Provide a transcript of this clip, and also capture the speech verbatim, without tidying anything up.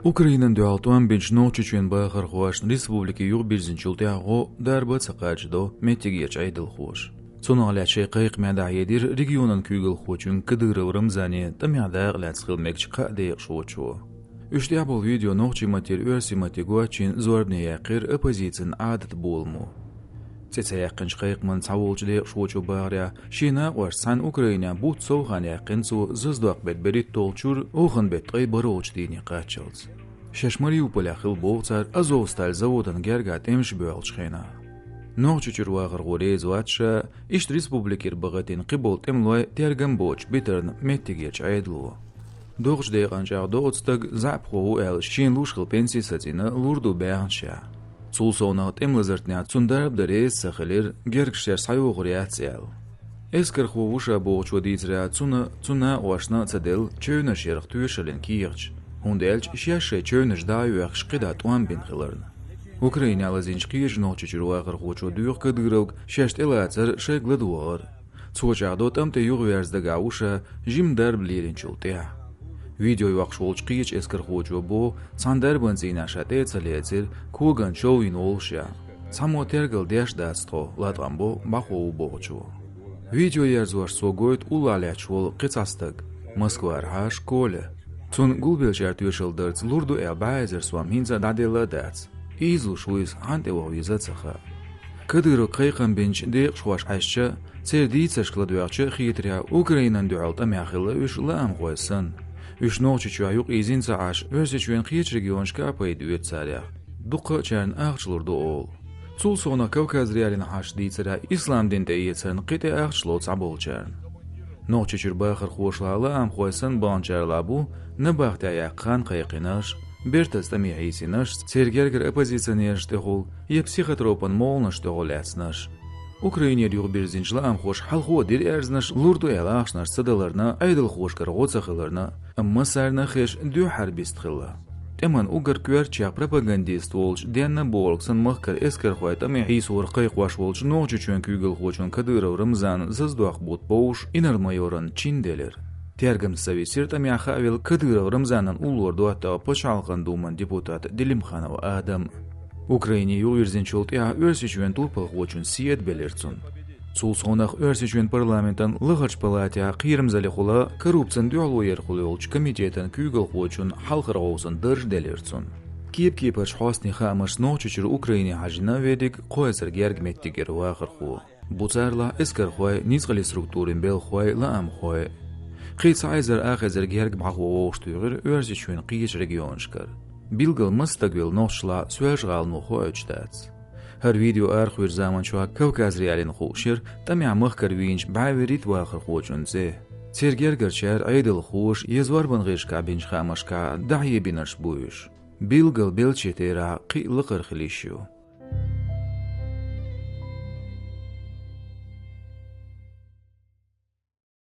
Украинан дуьхьал тӀом бинчу Нохчийчоьнан бахархошна республике юхабирзинчул тӀаьхьа гӀо дарба а ца кхачадо меттигерчу Ӏедалхоша. Цунах лаьцна шайн кхайкхаме дӀахьедира регионан куьйгалхочуьнга Кадыров Рамзане тӀамехь дакъа лаьцна хила мегачу кхаа декъашхочо. Уьш тӀехь болу видео нохчийн маттера оьрсийн матте гочйина зорбане яьккхира оппозицин Ӏадат боламо. ЦӀе ца яьккхинчу кхайкхаман цхьаволчу декъашхочо бахарехь, шен накъосташца цхьаьна Украинехь бутт сов хан яьккхина цо заздоккху беттан берхӀитталгӀачуьра, оханан беттан ткъе бархӀалгӀачу дийне кхаччалц. Шаьш Мариуполехь хилла боху цара Азовсталь заводан гергахь тӀемаш боьлхучу хенахь. Нохчийчуьра вахархо реза вац ша, иштта республикера бахийтина кхиболу тӀемалой тергам боцучу битарна меттигерчу Ӏедало. ДогӀучу декъана чӀагӀдо оцу стага заьӀапхо ву аьлла, шена луш хилла пенси сацийна лур ду баьхначехь. Цул совнах тӀеман лазартнехь цунна дарба дан реза ца хилира, гергаш церан схьайохур яц аьлла. Эскархо ву ша бохучо дийцарехь, цунна, цуьнан накъосташна а ца делла чевнаш ярх тоьшаллин кехаташ, хӀунда аьлча шаьш шайн чевнаш дӀа а йоьхкуш кхидӀа тӀом бина хиларна. Украинехь лазийначу кхечу Нохчийчуьра вахархочо доьху Кадыровга шаьш тӀелацар шайга ладогӀар. Цо чӀагӀдо тӀам тӀе юхаверза дагахь ву ша жима дарба лелийначул тӀаьхьа. Видео йоккхуш волчу кхечу эскархочо боху, цхьана дарбан цӀийнехь ша тӀе а ца лецира, коган чов йина волушехь. Цхьаммо тергал деш а дац тхо, латкъам бо бӀахо ву бохучо. Видео ерзош цо гойту уллохь лаьтташ волу кхин цхьа стаг, москвархьа Коля. Цунна гулбеллачара тоьшалла дарца лур ду аьлла бӀе эзар сом хӀинца а дӀаделла а дац. Ийзалуш ву иза, хьанна тӀе ваха веза а ца хаьа. Кадыровга кхайкхам бинчу декъашхоша хьаьжча, церан дийцаршка ладоьгӀча а хетарехь, Украинан дуьхьал тӀамехь хилла уьш лаамхой санна. Уьш Нохчийчохь юкъаийзина ца Ӏаш, Оьрсийчоьнан кхечу регионашка а пайда оьцу царех. Дуккха а чарна ахча лур ду олу. Цул совнах Кавказ.Реалиин хьашташ дийцарехь, ислам дин тӀеэцарна кхин тӀе ахча ло цхьаболчарна. Нохчийчуьра бахархошлахь лаамхой санна баханчарлахь бу набахтехь яккха хан кхайкхинарш, бертаза тӀаме хьийсинарш, церан гергара оппозиционерашна тӀехула я психотропан молханаш тӀехула лаьцнарш. Украинера юхабирзинчу лаамхоша хьалхо а дира аьрзнаш, лур ду аьлла ахчанаш ца даларна, Ӏедалхошкара гӀо ца хиларна, амма массарна а хезаш дуьххьара бист хилла. ТӀеман уггар коьртачех пропагандист волчу денна а бохург санна махкара эскархой тӀаме хьийсорах кхайкхош волчу Нохчийчоьнан куьйгалхочун Кадыров Рамзанан заздоккху бутт бовш инармайоран чин делира. Тергамца ца висира тӀамехь хаавелла Кадыров Рамзанан уллора доттагӀа Пачхьалкхан Думан депутат Делимханов Адам. Украине юхавирзинчул тӀаьхьа Оьрсийчоьнан турпалхочун седа белира цунна. Цул совнах Оьрсийчоьнан парламентан лахарчу палатехь кхерамзаллехула, коррупцина дуьхьалоярхула йолчу комитетан куьйгалхочун хьалхара гӀовсан дарж делира цунна. Кеп-кепарчу хьостийн хаамашца Нохчийчуьра Украине хьажийна а ведиг кхойсар герга меттигера вахархо. Бу царлахь эскархой, ницкъаллин структурийн белхахой, лаамхой. Кхин цхьа эзар ах эзар герга бӀахо вовшахтуьйхира Оьрсийчоьнан кхечу регионашкара. Билггал маса стаг велла нохчашлахь Соьлжа-ГӀалано хоуьйтуш дац. ХӀара видео арахоьхучу заманчохь Кавказ.Реалиина хууш яра тӀамехь махкара вийначу бӀе вуьрхӀитта вахархочун цӀе. Церан гергарчара, Ӏедалхоша я зорбанан гӀирсашкахь бинчу хаамашкахь дӀахьебинарш бу уьш. Билггал беллачийн терахь кхин а лакхара хила йиш ю.